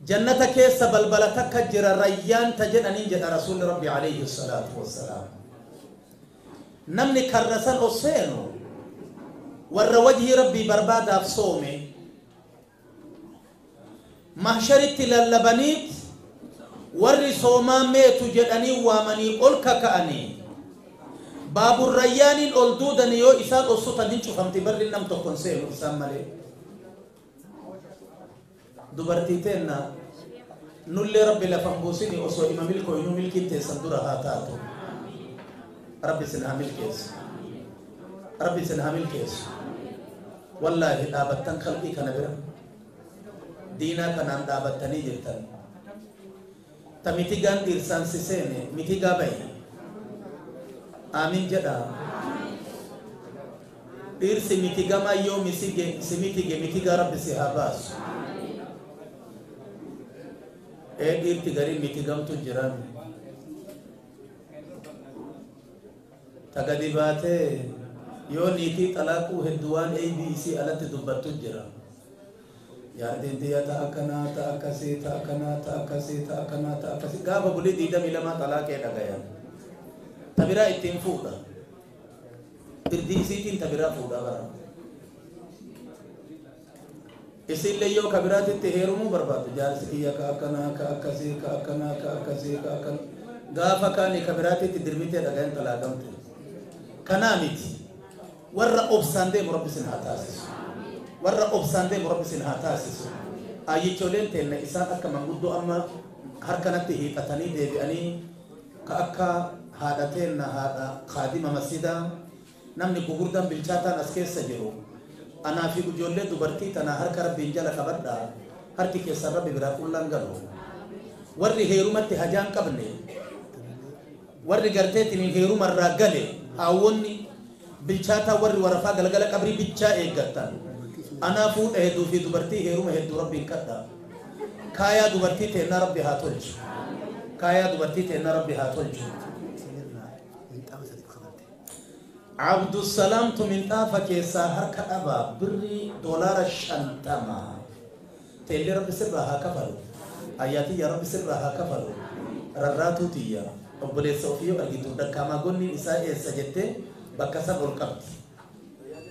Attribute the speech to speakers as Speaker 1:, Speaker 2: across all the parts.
Speaker 1: Jannata keessa balbala takka jira Rayyaan ta jedhaniin jedha Rasuulli Rabbi alayhi salaatu wassalaam. Namni karra san ol seenu warra wajhii Rabbii barbaadaaf soome mahsharitti lallabaniit warri soomaa meetu jedhanii waamanii ol kaka'anii baaburrayyaaniin ol duudanii yoo isaan ol sutan hin cufamti barri nam tokko hin seenu isaan malee. Dubartii teenna nullee Rabbi lafa hin buusini osoo ima milkooynuu milkiin teessan dura haa taatu. Rabbi isin haa milkeessu. Rabbi isin haa milkeessu. Wallaahi dhaabattan khalqii kana bira diinaa kanaan dhaabattanii jirtan. Ta mitigaan dhiirsaan si seene mitigaa bahi. Aamin jedhaa. Dhiirsi mitigamaa yoo misige si mitige mitigaa Rabbi si haa baasu. Ee dhiirti gariin mitigamtu jiran. Ta gadi baatee yoo niitii xalaaquu heddu waan eeybii isii alatti dubbattu jira. Jaartiin tiyya ta akkanaa, ta akkasii, ta akkanaa, ta akkasii, ta akkanaa, ta akkasii. Gaafa bulii 22 xalaaqee dhagayan. Ta biraa ittiin fuudha. Irdii isiitiin ta biraa fuudha bara. Isiillee yoo ka biraatitti heerumuu barbaaddu jaarsi kiyya ka akkanaa, ka akkasii, ka akkanaa, ka akkasii, ka akkanaa. Gaafa kaani ka biraatitti dirmitee dhagayan xalaaqamte. Kanaa miti. Warra obsaan deemu Rabbi isin haa taasisu. Warra obsaan deemu Rabbi isin haa taasisu. Aayyichooleen teenna isaan akka manguddoo amma harka natti hiixatanii deebi'anii ka akka haadha teenna haadha kaadima masjidaa namni gugurdaan bilchaataan as keessa jiru anaa fi ujoollee dubartii tanaa harka Rabbiin jala qabadhaa harki keessan Rabbi biraa qullaan galu. Warri heerumatti hajaan qabne warri garteetiniin heerumarraa gale haawwonni bilchaataa warri warafaa galgala qabrii bichaa eeggattan anaa fuudha hedduu fi dubartii heeruma hedduu Rabbiin kadha. Kaayaa dubartii teennaa Rabbi haa tolchu. Kaayaa dubartii teennaa Rabbi haa tolchu. Abdusalaamtu minxaafa keessaa harka dhabaa birrii $50. Teellee Rabbi sirraa haa kafalu. Ayyaa tiyya Rabbi sirraa haa kafalu. Rarraatuu tiyya obboleessa ofii yoo argitu dakkaamaa gonniin isaa eessa jettee bakka san ol qabdi.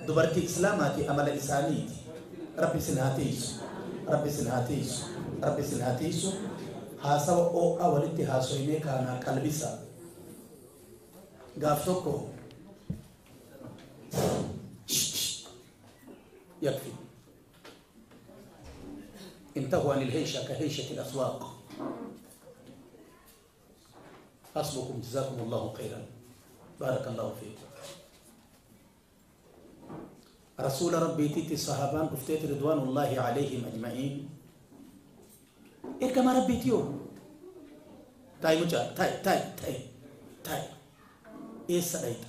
Speaker 1: Dubartii Islaamaati amala isaaniiti. Rabbi isin haa tiiysu. Rabbi isin haa tiiysu. Rabbi isin haa tiiysu. Haasawa oo'aa walitti haasoynee kaanaa qalbisa. Gaaf tokko yakfi. انتهوا عن الهيشة كهيشة الأسواق. حسبكم جزاكم الله خيرا بارك الله فيكم. رسول ربي تيتي صحابان افتيت رضوان الله عليهم أجمعين. إركما ربي تيو تاي مجا تاي تاي تاي تاي إيه سأيتا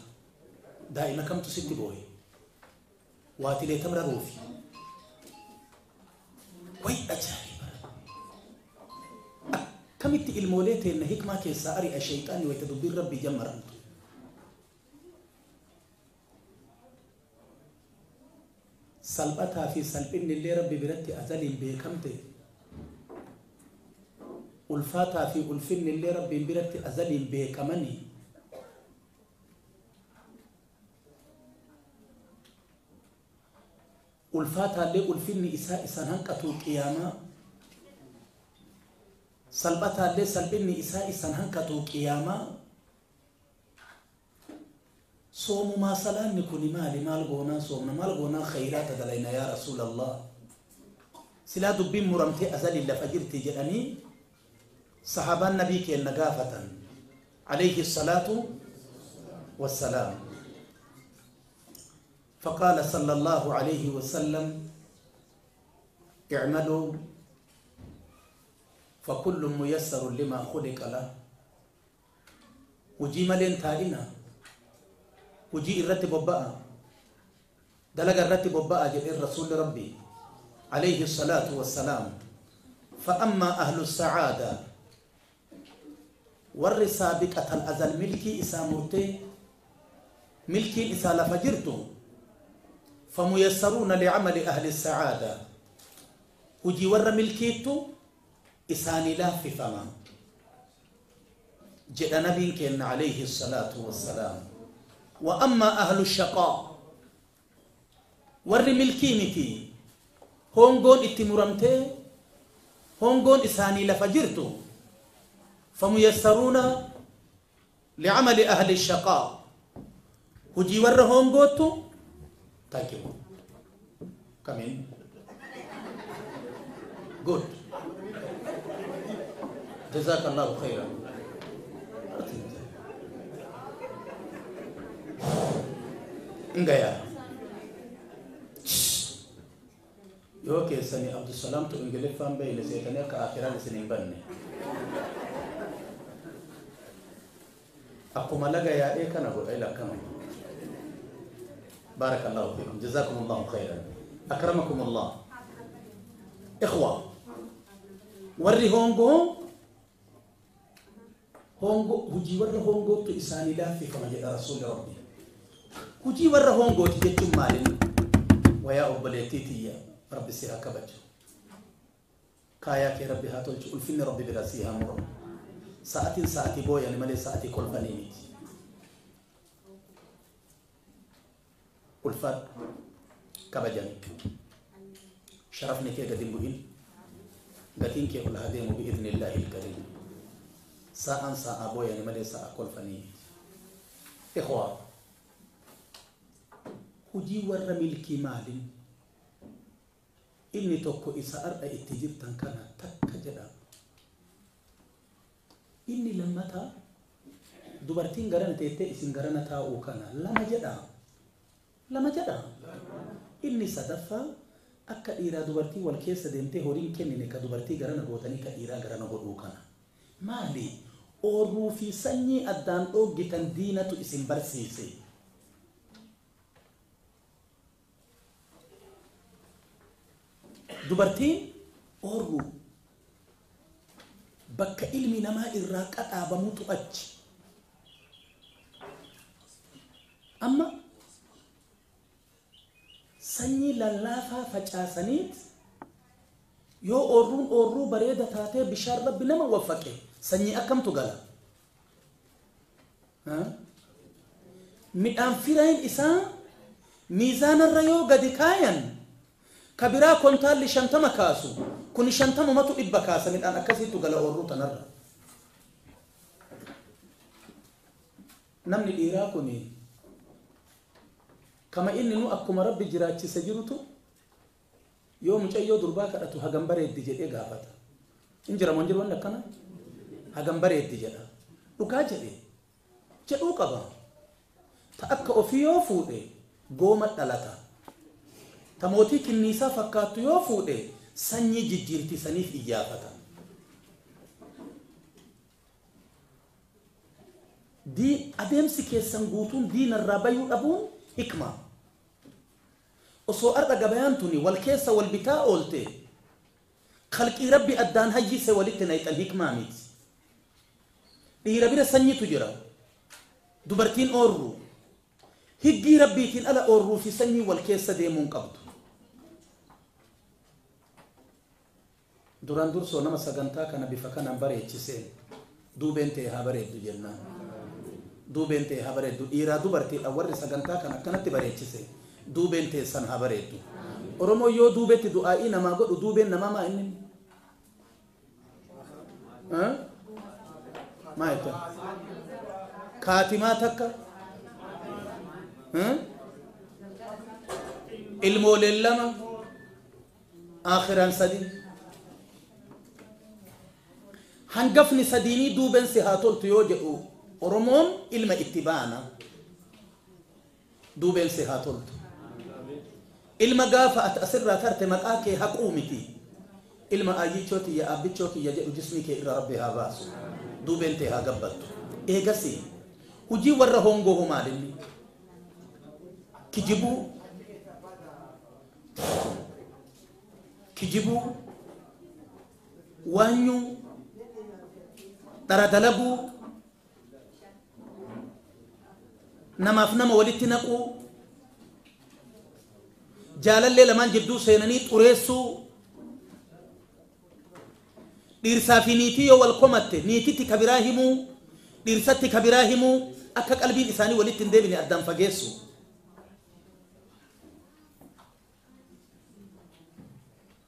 Speaker 1: دائما كم تسيتي بوي واتي لي تمر روفي وي أجاري كمت المولات إن هيك ما كيسا أري الشيطان ويتدبير ربي جمرمت سلبتها في سلبين اللي ربي برتي أزل بكمته ألفاتها في ألفين اللي ربي برتي أزل بكمني ألفاتها اللي ألفين إساء إسان هنكتو القيامة سلبتها اللي سلبين إساء إسان هنكتو القيامة صوم ما سلام نكون مالي مال غونا صومنا مال غونا خيرات دلينا يا رسول الله سلا دبين مرمتي أزل اللي فجرتي جلني صحابة النبي كي النقافة عليه الصلاة والسلام. فقال صلى الله عليه وسلم اعملوا فكل ميسر لما خلق له. وجي ملين تائنا وجي الرتب بقى دلق الرتب بقى جئ الرسول ربي عليه الصلاة والسلام. فأما أهل السعادة والرسابقة الأزل ملكي إسامرتي ملكي إسا لفجرته فميسرون لعمل أهل السعادة. وجي ور ملكيتو Isaanii laaffifama jedha nabiin kenna alayhi salaatu wassalaam. Wa amma ahlu shaqaa, warri milkii miti, hongoon itti muramtee hongoon isaanii lafa jirtu, famuyassaruuna licamali ahli shaqaa, hujii warra hongoottu. Thank you, come in. Good, جزاك الله خيرا. Ngaya yoo keessanii Abdusalaamtu Ingiliffaan beeyne seetanii akka akiraan isin hin banne. Akkuma laga yaa'ee kana godha ila akkana. بارك الله فيكم، جزاكم الله خيرا، أكرمكم الله. إخوة، warri hongoo hongo hujii warra hongootu isaanii laaffifama jedha rasuulli rabbi. Hujii warra hongooti jechuun maalin? Wayaa obboleettii tiyya, rabbi si haa kabaju, kaayaa kee rabbi haa tolchu, ulfinni rabbi bira si haa muramu. Sa'atiin sa'atii booyani malee sa'atii kolfanii miti. Ulfaadhu, kabajami, sharafni kee gadi hin bu'in, gatiin kee ol haa deemu bi'idni illaahi ilkariim. Sa'aan sa'a booyani malee sa'a kolfanii miti. Ikhwaa, hujii warra milkii maalin? Inni tokko isa ar'a itti jirtan kana takka jedha. Inni lammataa dubartiin garana teettee isin garana taa'uu kana lama jedha, lama jedha. Inni sadaffaa akka dhiiraa dubartii wal keessa deemtee horiin kennine ka dubartii garana gootanii ka dhiiraa garana godhuu kana maali? Oorruu fi sanyii addaan dhooggitan diinatu isin barsiise. Dubartiin oorruu bakka ilmi namaa irraa qaxaabamutu achi. Amma sanyii lallaafaa facaasaniit yoo oorruun oorruu bareeda taatee bishaan rabbi nama waffaqe, sanyii akkamtu gala? Midhaan fireen isaa miizaanarra yoo gadi kaayan, ka biraa kontaalli 50 kaasu, kun 50matu 100 kaasa. Midhaan akkasiitu gala oorruu tanarra. Namni dhiiraa kun kama inni nu akkuma rabbi jiraachise jirutu yoo mucayyoo durbaa kadhatu hagam bareeddi jedhee gaafata. In jira moo hin jiru wanni akkana? Hagam bareeddi jedha. Dhugaa jedhe jedhuu qaba. Ta akka ofii yoo fuudhe gooma dhalata. Ta mootii kinniisaa fakkaattu yoo fuudhe sanyii jijjiirti, saniif iyyaafata. Adeemsi keessan guutuun diinarraa bayuu dhabuun hikma. Osoo ar'a gabayaan tuni wal keessa wal bitaa oolte, khalqii rabbi addaan hayyise walitti nayxan hikmaa miti. Dhiira bira sanyitu jira. Dubartiin oorru. Higgii rabbiitiin ala oorruu fi sanyii wal keessa deemuun qabdu. Duraan dursoo nama sagantaa kana bifa kanaan bareechiseen duubeen ta'e haa bareeddu jennaan. Duubeen ta'e haa bareeddu. Dhiiraa dubartiidha warri sagantaa kana akkanatti bareechise, duubeen teessan haa bareeddu. Oromoo yoo duubetti du'aa'ii namaa godhu, duubeen namaa maa inni? Maa jetta? Kaatimaa takka? Ilmooleen lama, aakhiraan sadi. Hangafni sadiinii duubeen si haa toltu yoo jedhu Oromoon ilma itti baana. Duubeen si haa toltu. Ilma gaafa ati asirraa tarte maqaa kee haquu miti. Ilma ayyichoo tiyya, abbichoo kiyya jedhu jismii kee irraa rabbi haa baasu. Duubeen tee haa gabbattu. Eegasi hujii warra hongoo hoo maalinni? Kijibuu, kijibuu, waanyuu, dhara dalaguu, namaaf nama walitti naquu, jaalallee lamaan jidduu seenanii xureessuu, Dhiirsaa fi niitii yoo wal komatte niititti kabiraa himuu, dhiirsatti kabiraa himuu, akka qalbiin isaanii walitti hin deebine addaan fageessu.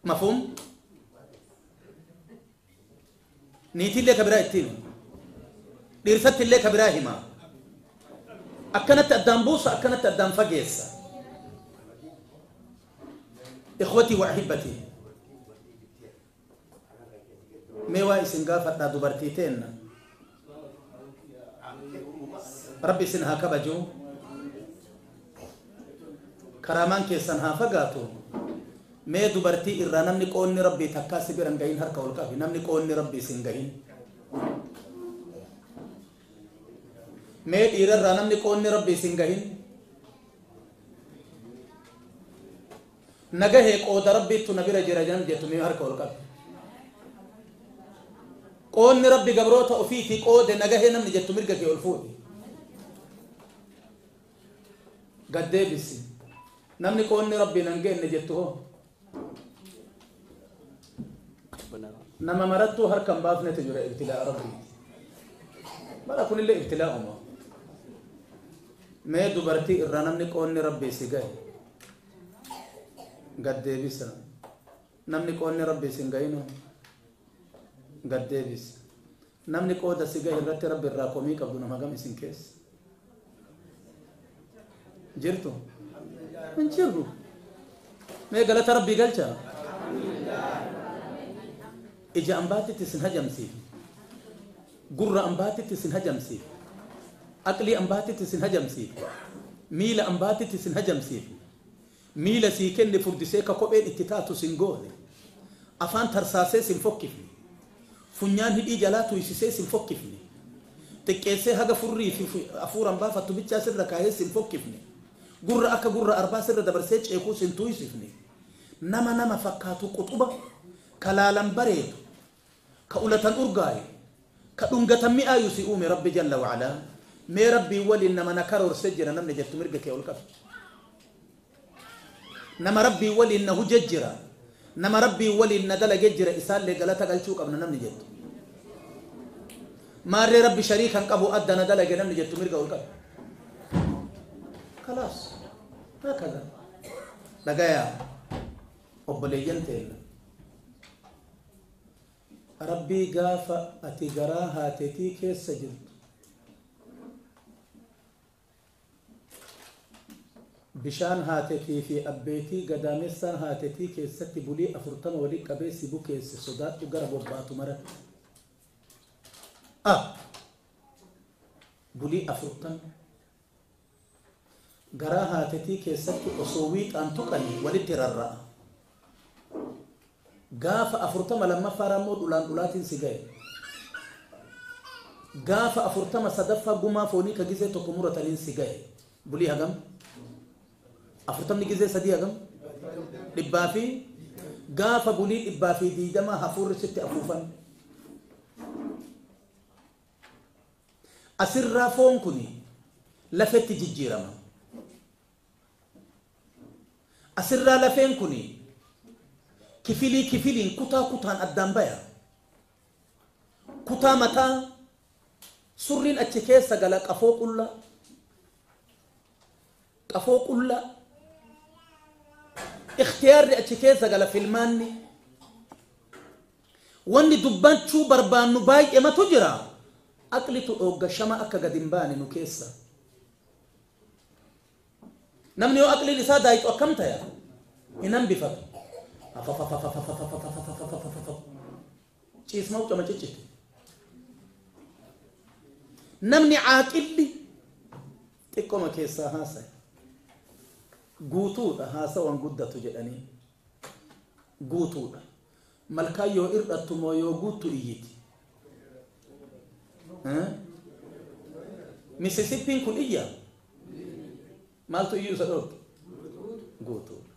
Speaker 1: Mafhum? Niitiillee kabiraa itti hima, dhiirsatti illee kabiraa hima. Akkanatti addaan buusa, akkanatti addaan fageessa. Ikhwatii wa ahibbatii, mee waa isin gaafadhaa dubartii teenna. Rabbi isin haa kabaju, karaamaan keessan haa fagaatu. Mee dubartii irraa namni qoonni Rabbii takkaa si bira hin gahin harka ol qabi. Namni qoonni Rabbii isin gahin. Mee dhiirarraa namni qoonni Rabbii isin gahin. Nagahee qooda Rabbiittu na bira jira jam jettu mee harka ol qabi. Qoonni Rabbi gabroota ofiitii qoode nagahee namni jettu mirga kee ol fuudhi. Gad deebisi. Namni qoonni Rabbii nan geenne jettu hoo? Nama marattuu harka hin baafnetu jira ibtilaa'a Rabbiiti. Bara kunillee ibtilaa'uma. Mee dubartii irraa namni qoonni Rabbii si gahe gad deebisa. Namni qoonni Rabbii si hin gahinoo gad deebisa. Namni qooda si gahe irratti Rabbi irraa komii qabdu nama gam isin keessa? Jirtu? Hin jirru. Mee galata Rabbii galcha. Ija ambaatitti isin hajamsiifne. Gurra ambaatitti isin hajamsiifne. Aqlii ambaatitti isin hajamsiifne. Miila ambaatitti isin hajamsiifne. Miila sii kenne furdisee ka kopheen itti taatu sin goone. Afaan tarsaasee sin fokkifne. Funyaan hidhii jalaa tuysisee sin fokkifne. Xiqqeessee haga furrii fi afuuran baafattu bichaa sirra kaahee sin fokkifne. Gurra akka gurra arbaa sirra dabarsee ceekuu sin tuysifne. Nama nama fakkaatu quxuba, ka laalan bareedu, ka ulatan urgaayu, ka dhungatan mi'aayu si uume Rabbi jalla wa'alaa. Mee Rabbiin waliin nama na karoorse jira namni jettu mirga kee ol qabi. Nama Rabbiin waliin na huje jira, nama Rabbiin waliin na dalage jira, isaallee galata galchuu qabna namni jettu. Maarree Rabbi shariikan qabu adda na dalage namni jettu mirga ol qabi. Kalaas. Hakaza. Dhagayaa obboleeyyan teenna. Rabbii gaafa ati garaa haatetii keessa jirtu bishaan haatetii fi abbeetii gadaamessaa haatetii keessatti bulii 40 wali qabee si bukeesse sodaadhu gara bobbaatu maratti. Bulii 40 garaa haatetii keessatti osoo wiixaan tuqanii walitti rarra'a. Gaafa 40 lammaffaa ammoo dhulaan dhulaatiin si gahe. Gaafa 40 sadaffaa gumaa foonii ka gizee tokko murataniin si gahe. Bulii hagam? 40 gizee 3 hagam? 100 fi gaafa bulii 120 hafuurri sitti afuufan. Asirraa foon kuni lafetti jijjiirama. Asirraa lafeen kuni kifilii kifiliin kutaa kutaan addaan baya. Kutaa mataa surriin achi keessa gala qafoo qullaa. Qafoo qullaa. Ikhtiyaarri achi keessa gala filmaanni. Wanni dubbachuu barbaannu baay'eematu jira. Aqlitu dhoogga shama akka gad hin baane nu keessa. Namni yoo aqliin isaa daayitu akkam taya? Hin hambifatu. Ciisma ucama ciccite. Namni caaqilli xiqqoma keessaa haasaya. Guutuudha haasawaan guddatu jedhanii. Guutuudha. Malkaan yoo ir'attu moo yoo guuttu iyyiti? Misisippiin kun iyya? Maaltu iyyuu isa dhoorge? Guutuudha.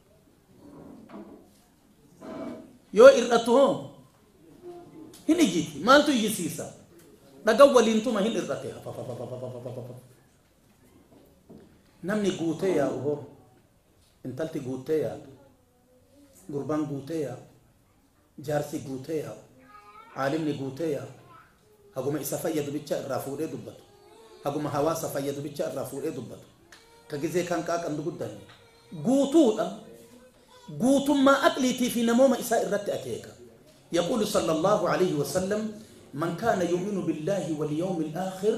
Speaker 1: Yoo ir'attu hoo? Hin iyyiti. Maaltu iyyisiisa? Dhagaan waliin tuma hin ir'ate. Namni guutee yaa'u hoo? Intalti guutee yaa'u. Gurbaan guutee yaa'u. Jaarsi guutee yaa'u. Caalimni guutee yaa haguma isa fayyadu bicha irraa fuudhee dubbatu, haguma hawaasa fayyadu bicha irraa fuudhee dubbatu, ka gizee kan qaaqandu guddanne guutuudha. Guutummaa aqliitii fi namooma isaa irratti akeeka. يقول صلى الله عليه وسلم: من كان يؤمن بالله واليوم الآخر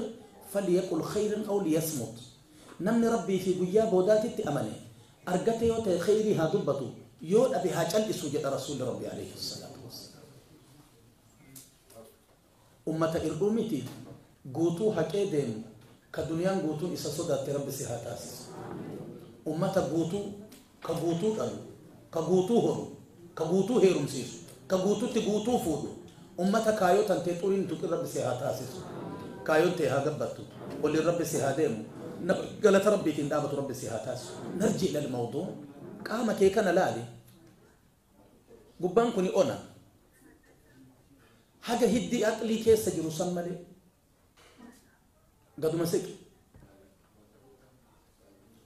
Speaker 1: فليقل خيرا أو ليصمت. نمني ربي في قيا بودات أمني أرقت يوت خيري ها دبتو يود أبي هاجل إسوجد رسول ربي عليه الصلاة والسلام. أمة إرقومتي قوتو حكيدين كدنيان قوتو إسا صدات ربي سهاتاس. أمة قوتو كقوتو قالو كقوتو هرو كقوتو هيرمسيسو كقوتو تقوتو فودو. أمة كايو تنتي تورين تقول ربي سهاتاسيسو كايو تيها قبتو واللي ربي سهاديمو قالت ربي تندابت ربي سهاتاسو. نرجع للموضوع. قام كيكنا لالي قبان كوني أنا حاجة هدي أقلي كيس جروسان مالي قدو مسك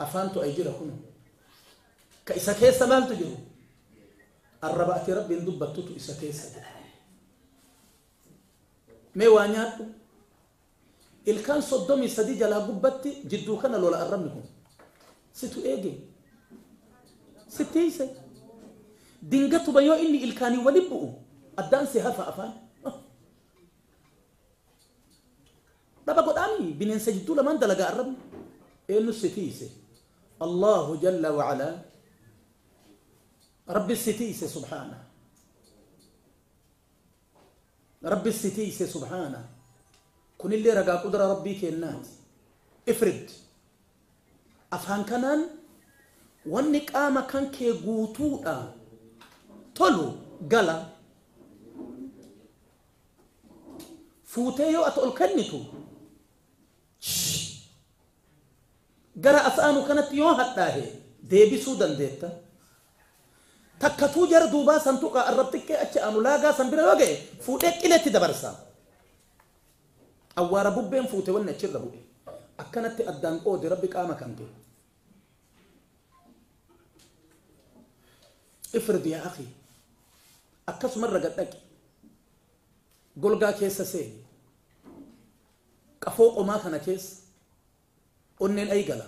Speaker 1: أفانتو أيجرا كنو كإسا كيس مال تجرو الربعتي ربي ندبتو إسا كيس مي وانياتو الكان صدومي سدي جلا قبتي جدو كان لولا الرمكم ستو ايجي ستيسي دينغتو بيو إني الكاني ولبؤ الدانسي هفا أفان دابا قدامي بنين سجدو لمن دلقا الرم إنو ستيسي الله جل وعلا رب الستيسي سبحانه رب الستيسي سبحانه. كن اللي رقا قدرة ربي كينات افرد أفهان كنان وانك آما كان كي قوتوء طلو قلا فوتيو أتقل كنتو قرأ أفآنو كانت يوهد تاهي ديبي سودان ديتا تكتو جر دوبا سنتوقع الربتك أتشأنو لاغا سنبرا وغي فوتيك إلي تدبرسا أوارا بوبين فوتي ونّا تشر بوبي أكنت أدان قودي ربك آما كانتي. افرض يا أخي أكس مرة قدك قلقا كيسا سيني كفوق ما كان كيس أنين أي قلا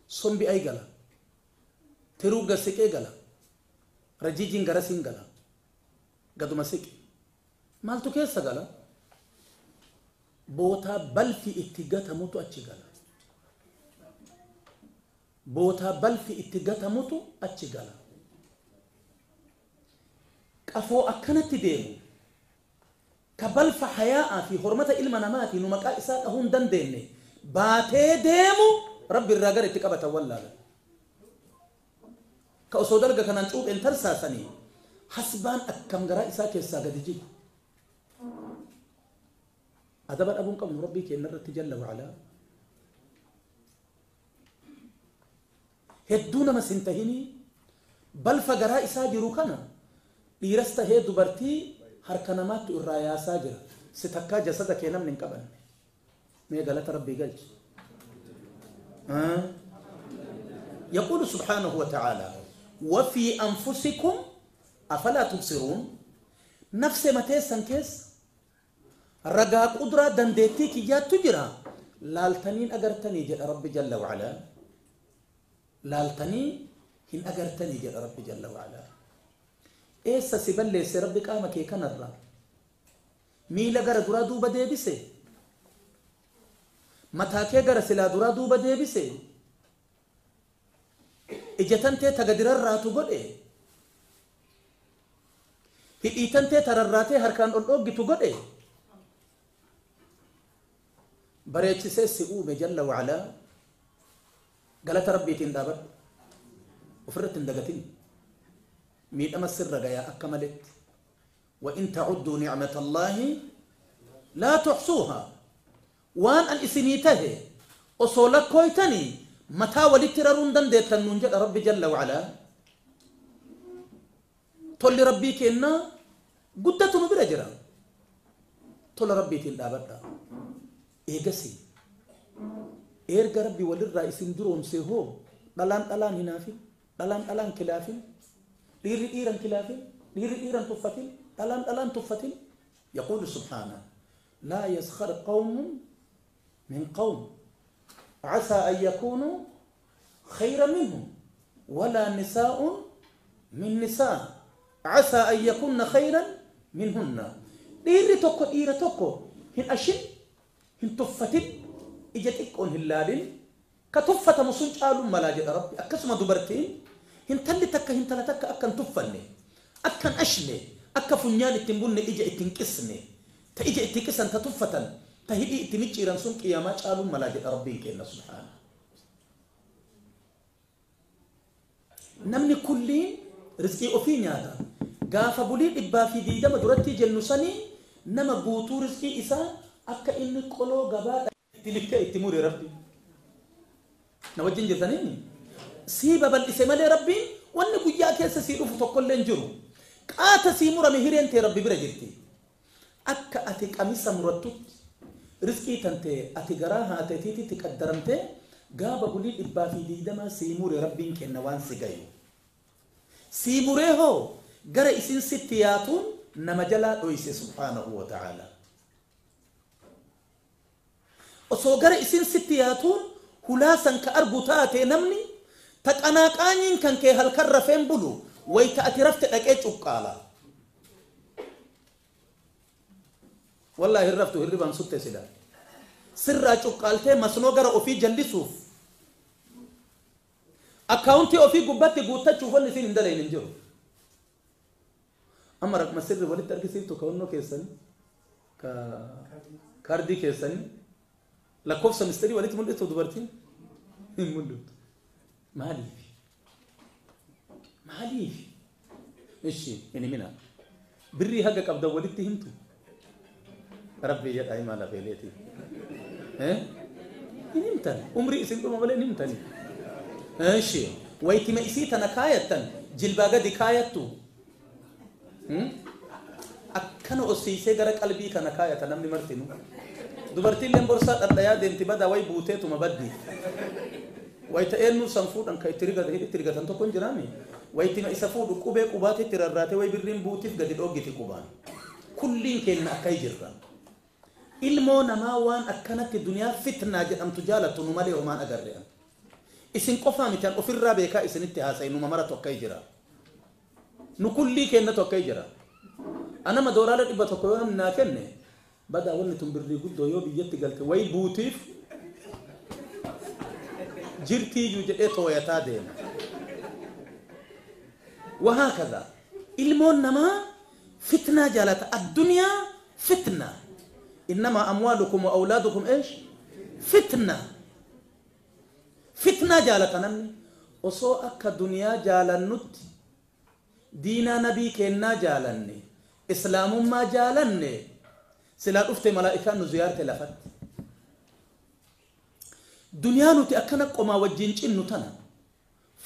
Speaker 1: صنبي أي قلا تروق سيك أي قلا رجيجين غرسين قلا قدو ما سيك مالتو كيسا قلا بوتا بلفي اتقاتا موتو أتشي قلا بوتا بلفي اتقاتا موتو أتشي قلا كفو أكنت ديمو كبلف حياء في حرمة إلما نماتي نمكا إساء هون دن ديني باتي ديمو ربي الراجل اتقابة ولا كأسودرجة كان نشوف انترسا سني حسبان أكم جراء إساء كيسا قد يجي أدبر أبون قبل ربي كي نرى جل وعلا هدونا ما سنتهني بل فجراء إساء جروكنا dhiiras tahee dubartii harka namaatti irraa yaasaa jira. Si takkaa jasada kee namni hin qabanne. Mee galata rabbii galchi. يقول سبحانه وتعالى: وفي أنفسكم أفلا تبصرون. نفس متى كيس رجا قدرة دندتي كي تجرى لالتنين أجرتني جل ربي جل وعلا لالتني هن أجرتني جل ربي جل وعلا. إيسا سبلي سربك آما كي كنرى ميلا غرا درا دوبا ديبسي متى كي غرا سلا درا دوبا ديبسي إجتنتي تقدر الراتو قد هئيتنتي ترراتي هركان الأوغي تقد بريتشي سيئومي جل وعلا قالت ربي تندابر وفرت اندقتين ميد أما السر يا أكملت. وإن تعدوا نعمة الله لا تحصوها. وان أن إسنيته أصولك كويتني متى ولتررون دن ديتن ننجل ربي جل وعلا تولي ربي كإنا قدتو برجرا تولي ربي تندابر إيجاسي إيرجا ربي وللرئيس درون سيهو دلان دلان هنافي دلان دلان كلافي dhiirri dhiiran kilaafin dhiirri dhiiran tuffatin Dhalaan dhalaan tuffatin. Yaquulu subhaana laa yaskhar qawmun min qawm casaa an yakuunuu khayra minhum walaa nisaa'un min nisaa casaa an yakunna khayran minhunna. Dhiirri tokko dhiira tokko hin ashin, hin tuffatin, ija xiqqoon hin laalin, ka tuffatamu sun caaluun malaa jedha Rabbi. Akkasuma dubartiin hintalli takka hintala takka akka hin tuffanne, akka hin ashne, akka funyaan itti hin bunne, ija itti hin qisne, ta ija itti qisan, ta tuffatan, ta hidhii itti micciiran sun qiyaamaa caaluun malaa jedha Rabbiin kenna subhaana. Namni kulliin rizqii ofii nyaata. Gaafa bulii 120 duratti jennu sanii nama guutuu rizqii isaa akka inni qoloo gabaa itti likkee itti mure Rabbi. Na wajjin jirtaniini? Sii babal'ise malee Rabbiin wanni guyyaa keessa sii dhufu tokkollee hin jiru. Qaata sii murame hireen tee Rabbi bira jirti. Akka ati qamisa murattutti rizqii tantee ati garaa haateetiititti qaddaramtee gaaba bulii 120 sii mure Rabbiin kenna waan si gayu. Sii muree hoo gara isin sitti yaatuun nama jalaa dhoyse subhaanahu wa ta'ala. Osoo gara isin sitti yaatuun hulaa san ka argu taate namni ta qanaaqaanyiin kan kee halkan rafeen bulu wayta ati rafte dhaqee cuqqaala. Wallaahi hin raftu, hirribaan sutte sila. Sirraa cuqqaaltee masnoo gara ofii jallisuuf akkaawuntii ofii gubbatti guuttachuuf wanni isin hin dalayne hin jiru. Amma raqma sirri walitti argisiiftu ka'annoo keessanii ka kaardii keessanii lakkoofsa mistirii walitti mul'iftu dubartiin hin mul'iftu. Maaliif? Maaliif? Ishi hin himina. Birrii haga qabdan walitti himtu. Rabbii jedhaa himaa lafeeleeti. Hin himtan. Umrii isin dhuma malee hin himtani. Ishi waytima isii tana kaayattan jilbaa gadi kaayattu. Akkana ossiisee gara qalbii kana kaayata namni martinu. Dubartiilleen borsaa dhadhayaa deemti badaa way buuteetuma baddi. Wayta eenyuu san fuudhan ka itti rigatan itti rigatan tokko hin jiraami. Waytima isa fuudhu qubee qubaatitti rarraatee way birriin buutiif gadi dhoggiti qubaan. Kulliin kenna akka jirra. Ilmoo namaa waan akkanatti duniyaa fitnaa jedhamtu jaalattu nu malee homaan agarre. Isin qofaa miti, an ofirraa beekaa isinitti haasa'e, numa maratu akka jira. Nu kullii kennatu akka jira. Anama doolaara 100 yoo namni naa kenne badaa wanni tun birrii guddoo yoo biyyatti galte way buutiif jirtiiyyuu jedhee tooyataa deema. Wahaakaza ilmoon namaa fitnaa jaalata. Addunyaa fitna. Innamaa amwaalukum wa awlaadukum eesh? Fitna. Fitnaa jaalata namni. Osoo akka duniyaa jaalannutti diinaa nabii kennaa jaalanne, islaamummaa jaalanne, silaa dhufte malaa'ikaan nu ziyaarte lafatti. Duniyaa nuti akkana qomaa wajjin cinnu tana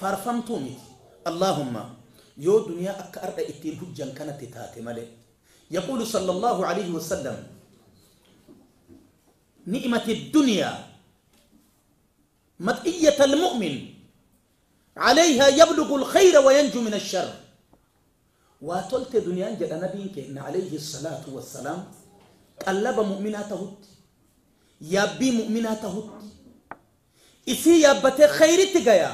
Speaker 1: faarfamtuu miti. Allahumma yoo duniyaa akka arda ittiin hujjan kanatti taate malee. Yaquulu sallallahu alayhi wasallam ni'mati dunyaa مطئية المؤمن عليها يبلغ الخير وينجو من الشر. واتولت دنيا جد نبيك إن عليه الصلاة والسلام قلب مؤمناته يابي مؤمناته إسي يابته خير تغيا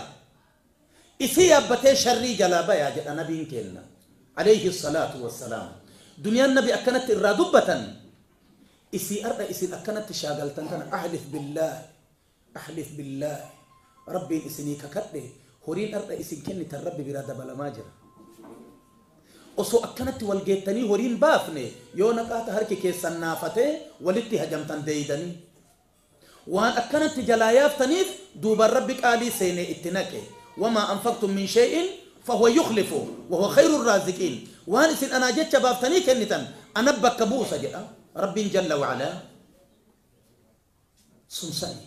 Speaker 1: إسي يابته شر جلابا يا جد نبيك إن عليه الصلاة والسلام. دنيا النبي أكنت الرادبة إسي أرد إسي أكنت شاغلتن أحلف بالله أحلف بالله ربي إسني ككده هورين أرد إسي كنت الرب براد بلا ماجر. osoo akkanatti wal geettanii horiin baafne yoo naqaata harki keessan naafatee walitti hajamtan deeydanii waan akkanatti jalaa yaaftaniif duuban rabbi qaalii seenee itti naqe. Wamaa anfaqtum min shay'in fahuwa yukhlifu wa huwa khayru raaziqiin. Waan isin anaa jecha baaftanii kennitan ana bakka buusa jedha rabbiin jalla wacalaa. Sun sani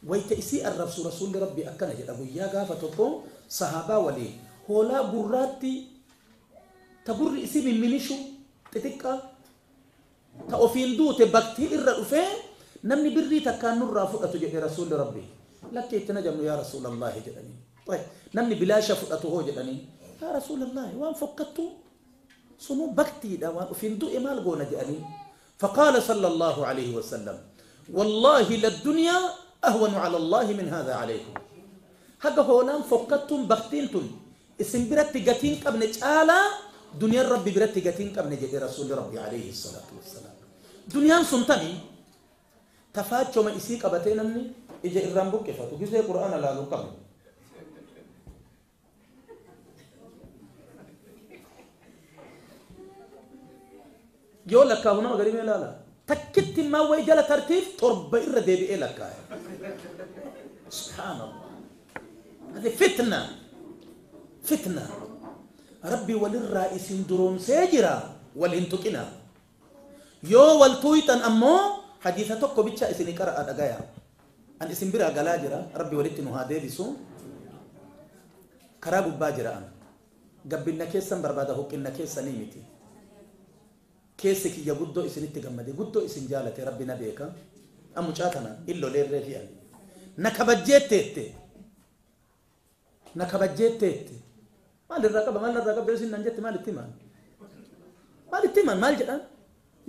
Speaker 1: wayta isii arrabsu rasuulli rabbi akkana jedha guyyaa gaafa tokko sahaabaa waliin hoolaa gurraatti ta gurri isii mimminishu xixiqqaa ta ofiin duute baktii irra dhufee namni birrii takkaan nurraa fudhatu jedhe rasuulli rabbi. Lakkee itti najamnu yaa rasuulallahi jedhanii. Namni bilaasha fudhatu hoo jedhanii. Yaa Rasuulallahi waan fokkattuu sunuu baktiidha waan ofiin du'e maal goona jedhanii. فقال صلى الله عليه وسلم والله للدنيا أهون على الله من هذا عليكم. haga hoolaan fokkattuun baktiin tun isin biratti gatiin qabne caalaa duniyaan rabbi biratti gatiin qabne jedhe rasuulli rabbi alayhi salaatu wassalaam. Duniyaan sun tami tafaachoma isii qabatee namni ija irraan buqqifatu gisee qur'aana laaluu qabu. Yoo lakkaahu nama garii mee ilaala. Takkitti immaa wayi jala tartiif torba irra deebi'ee lakkaa'e. Subhaanallah. هذه فتنة فتنة. ربي وللرئيس دروم سيجرا والانتقنا يو والتويتن أمو حديثة توكو بيتشا إسني قرأ أدقايا أن إسن برا قلاجرا ربي ولدتنو هذه بسو كرابو باجرا أن قبلنا كيسا برباده هكنا كيسا نيمتي كيسك يا قدو إسن اتقمدي قدو إسن جالتي ربي نبيك أمو شاتنا إلو لير ريفيان نكبجيت تيتي نكبجيت تيتي مال الرقبة مال الرقبة يوسين ننجت مال التمان مال التمان مال جدان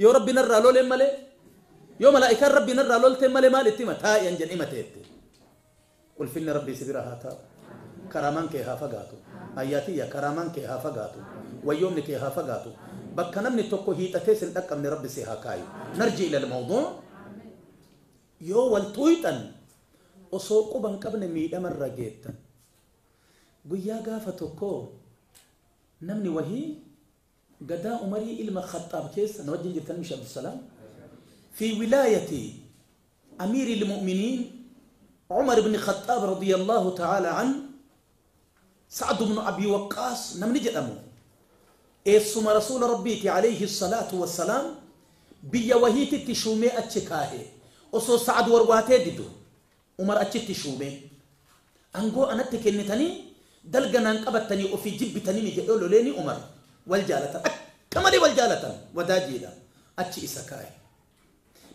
Speaker 1: يو ربي نرى لول مالي يو ملائكة ربي نرى لول تمالي مال التمان تا ينجن إما تيتي قل فإن ربي سبرها تا كرامان كيها فقاتو آياتي كرامان كيها فقاتو ويومني كيها فقاتو بك نمني توكو هي تتسن أكا من ربي سيها كايو. نرجع إلى الموضوع. يو والتويتن أسوقو بنكبن ميدا مرة جيتا guyyaa gaafa tokko namni wahii gadaa Umarii ilma Khattaab keessa na wajjin jirtan Mish Abdusalaam fi wilaayati amiiri lmu'miniin Umar ibn Khattaab radiyallahu ta'ala an Sa'd ibn Abi Waqqaas namni jedhamu eessuma rasuula rabbiiti alayhi salaatu wassalaam biyya wahiititti shuumee achi kaa'e osoo Sa'ad warwaatee didu Umar achitti shuumee angoo anatti kennitanii dalganaan qabattanii ofii jibbitanii jedhee loleeni Umar wal jaalatan akka malee wal jaalatan wadaajiidha achi isa kaa'e.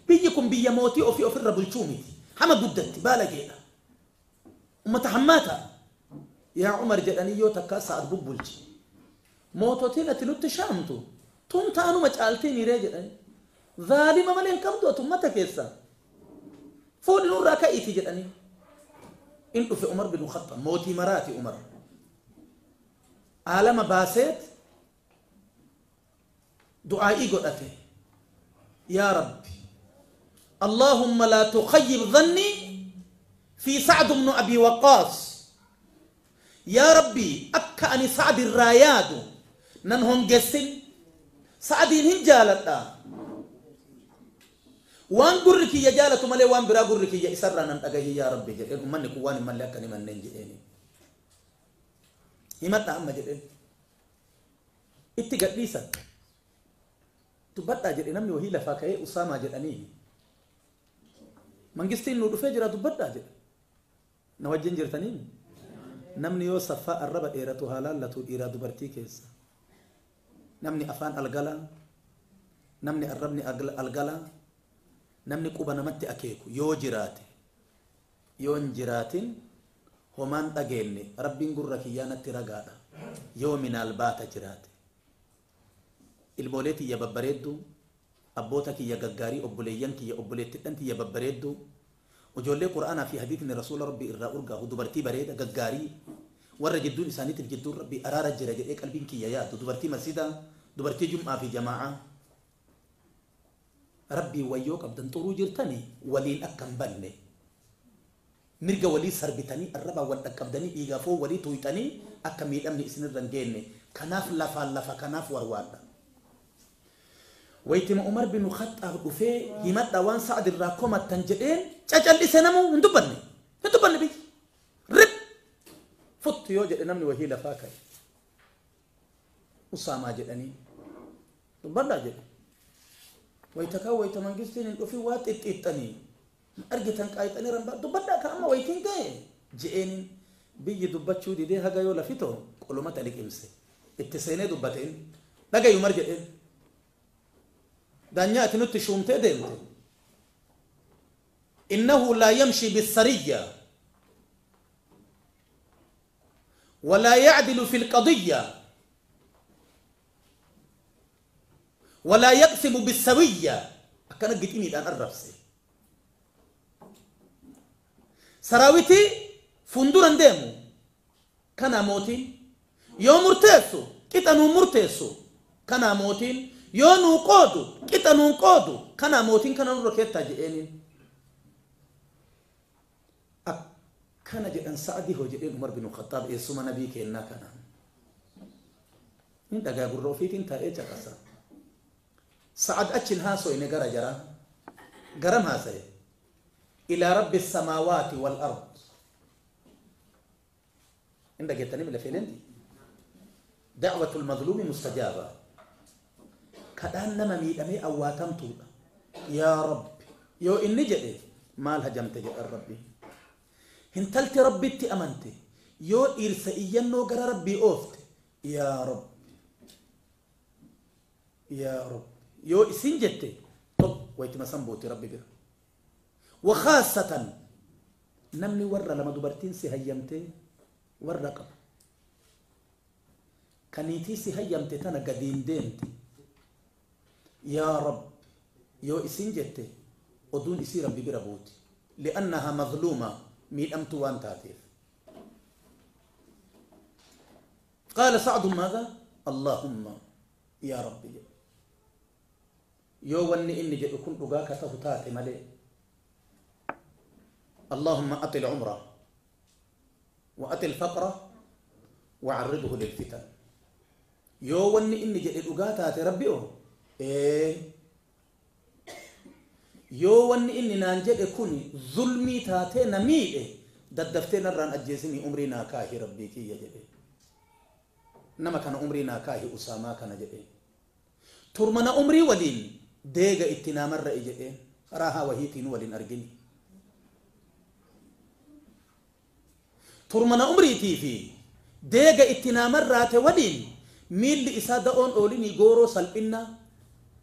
Speaker 1: Biyyi kun biyya mootii ofii ofirra bulchuu miti hama guddatti baalageedha ummata hammaata yaa Umar jedhanii yoo takkaa Sa'ad bubbulchi moototiin ati nutti shaamtu tun taanuma caaltiin hiree jedhanii zaalima malee hin qabdu ati ummata keessa fuudhi nurraa ka'iiti jedhanii. In dhufe Umar bin Khattab mootii maraati Umar عالم باسيت دعائي قدته يا ربي اللهم لا تخيب ظني في سعد بن أبي وقاص يا ربي أكا أني سعد الراياد ننهم جسن سعد هنجالتا وان قرك يا جالة مالي وان برا قرك يا إسرنا ننتقه يا ربي جئين أمني كواني من لأكني من ننجئيني himadha amma jedheen itti gadhiisan dubbadhaa jedhe namni wahii lafaa ka'ee Usaamaa jedhanii mangistiin nu dhufee jira dubbadhaa jedhe na wajjin jirtanii namni yoo saffaa arraba dheeratu haa laallatu dhiiraa dubartii keessa namni afaan algalaa namni arrabni algalaa namni quba namatti akeeku yoo jiraate yoo hin jiraatin homaan dhageenne rabbiin gurra kiyyaa natti ragaadha yoo minaal baata jiraate ilmoolee tiyya babbareedduu abboota kiyya gaggaarii obboleeyyan kiyya obboleettidhan tiyya babbareedduu ijoollee qur'aanaa fi hadiisni rasuula rabbii irraa urgaahu dubartii bareeda gaggaarii warra jidduun isaaniitiif jidduun rabbii araara jira jedhee qalbiin kiyya yaaddu dubartii masjidaa dubartii jum'aa fi jamaa'aa rabbii wayyoo qabdan xuruu jirtanii waliin akka hin banne mirga walii sarbitanii arrabaa wal dhaqqabdanii dhiigaafoo walii tuuyxanii akka miidhamni isinirra hin geenne kanaaf lafaan lafa kanaaf warwaadha. Waytima Umar bin Khattaab dhufee himadha waan Sa'ad irraa komattan jedheen cacallise namuu hin dubbanne biyyi rib futtu yoo jedhe namni wahii lafaa ka'e Usaamaa jedhanii dubbadhaa jedhe wayta kaan wayta mangistiin hin dhufin waa xixxiixxanii argitan qaayixanii rambaa dubbadhaa ka amma wayitiin ga'e je'eenin biyyi dubbachuu didee haga yoo lafitoo qolomata liqimse itti seenee dubbateen dhagayi Umar jedheen daanyaa ati nutti shuumtee deemte innahu laa yamshi bissariyya ولا يعدل في القضية ولا يقسم بالسوية أكنا قتيمي الآن الرفسي سراويتي فندورا ديمو كان موتين يو مرتسو كتانو مرتسو كان موتين يو نوقودو كتانو نقودو كان موتين كان نركيتا جئين كان جئن سعدي هو جئن عمر بن الخطاب إيسوما نبي كينا كان إنت قابل روفيتين تا إيجا قصا سعد أتشن هاسو إني قرى جرى قرم هاسي إلى رب السماوات والأرض عندك جتني من فيلندي دعوة المظلوم مستجابة كأنما ميدمي أواتمتو يا رب يو إني جئ مال هجمت جئ ربي هنتلت ربي تي أمنتي يو إرسائيا نو قرى ربي أوفت يا رب يا رب يو إسين جتي طب ويتمسن بوتي ربي بير وخاصة نمني ورا لما دبرتين سهيمتي ورا قب كنيتي سهيمتي تانا قديم ديمتي يا رب يو إسين جتي ودون إسي ربي بربوتي لأنها مظلومة مين أمتوان تاتيف. قال سعد ماذا؟ اللهم يا ربي يو وني إني جئكم أغاك تهتاتي ملي اللهم أطل عمره وأطل فقره وعرضه للفتن. يو وني إني جئ أغاتاتي ربي إيه يو وني إني نانجئ كوني ظلمي تاتي نميئ ددفتين الران أجيسني عمري ناكاهي ربي كي يجئ نما كان عمري ناكاهي أسامة كان جئ ترمنا عمري ولين ديغا اتنامر رأي جئ راها وهيتين ولين أرجني ترمنا عمري تيفي ديغا اتنامر رات ولين ميل إسادة أون أوليني غورو سلبنا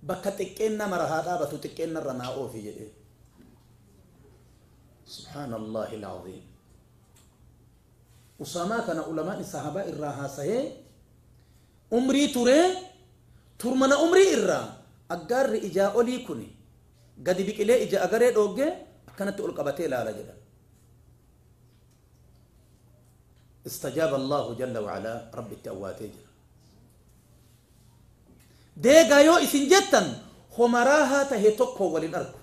Speaker 1: بكا تكينا مرها دابتو تكينا رنا أوفي جئ سبحان الله العظيم. أسامة كان علماء الصحابة إراها سهي عمري تري ترمنا عمري إرا أجار إجا أولي كوني قد بك إلي إجا أجاري دوجة كانت تقول قبتي لا رجلا. استجاب الله جل وعلا رب التأواتي ديغا يو إسن جتن خمراها تهي توكو ولين أركو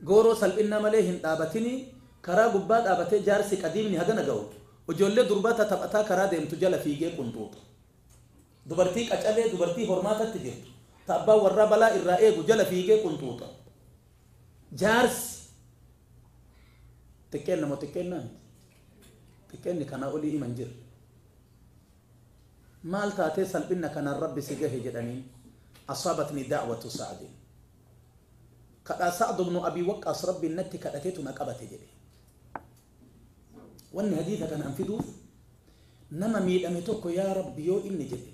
Speaker 1: غورو سلبنا مليهن دابتني كرا قباد أبتي جارسي قديمني هغنا غو وجولي درباتا تبأتا كرا ديمتو جلا فيجي قنطوط دبرتيك أجألي دبرتي هرماتا تجرت تأبا ورا بلا إرائي جلا فيجي قنطوطا جارس تكين مو تكين تكين كان أولي إيمان جر مال تاتي سلبنا كان الرب سجاه جدني أصابتني دعوة سعد كأ سعد بن أبي وقاص ربي النت كأتيت نقبت جدي وان حديث كان أنفدوف نما ميل أمتوكو يا ربي يو إني جدي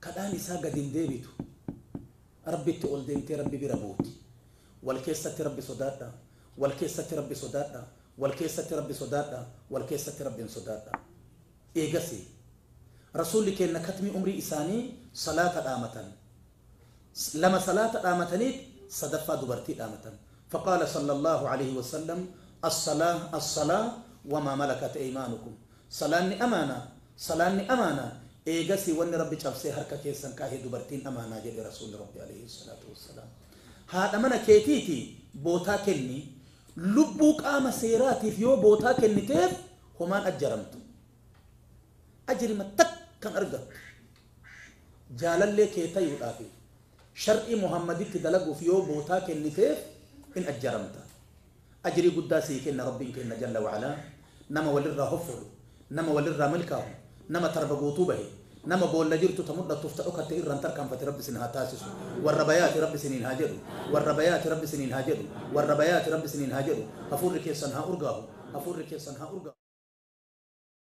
Speaker 1: كداني ساقا دين ديبتو ربي تقول دينتي ربي بربوتي والكيسة ربي صداتا والكيسة ربي صداتا والكيسة ربي صداتا والكيسة ربي صداتا إيغسي رسولي كأن كتمي عمري إساني صلاة آمة لما صلاة آمتنيت صدفة دبرتي آمة فقال صلى الله عليه وسلم الصلاة الصلاة وما ملكت أيمانكم صلاني أمانة صلاني أمانة إيغسي ون ربي شافسي هركا كيسن كاهي دبرتين أمانة جل رسول ربي عليه الصلاة والسلام هذا أمانة كيتيتي بوتا كني لبوك آما سيراتي فيو بوتا كني تيف همان أجرمتو أجرم تك كان أرقى جالالي كيتا يؤافي شرعي محمدي تدلقوا فيو بوتا كني تيف إن أجرمتا أجري قداسي كن ربي كن جل وعلا نما وللرا هفر نما وللرا ملكه نما تربقوتو به نما بول لجرتو تمد تفتأك تئرن تركم فترب سنها تاسس والربيات رب سنين هاجروا والربيات رب سنين هاجروا والربيات رب سنين هاجروا أفور كيسنها أرقاه أفور كيسنها أرقاه.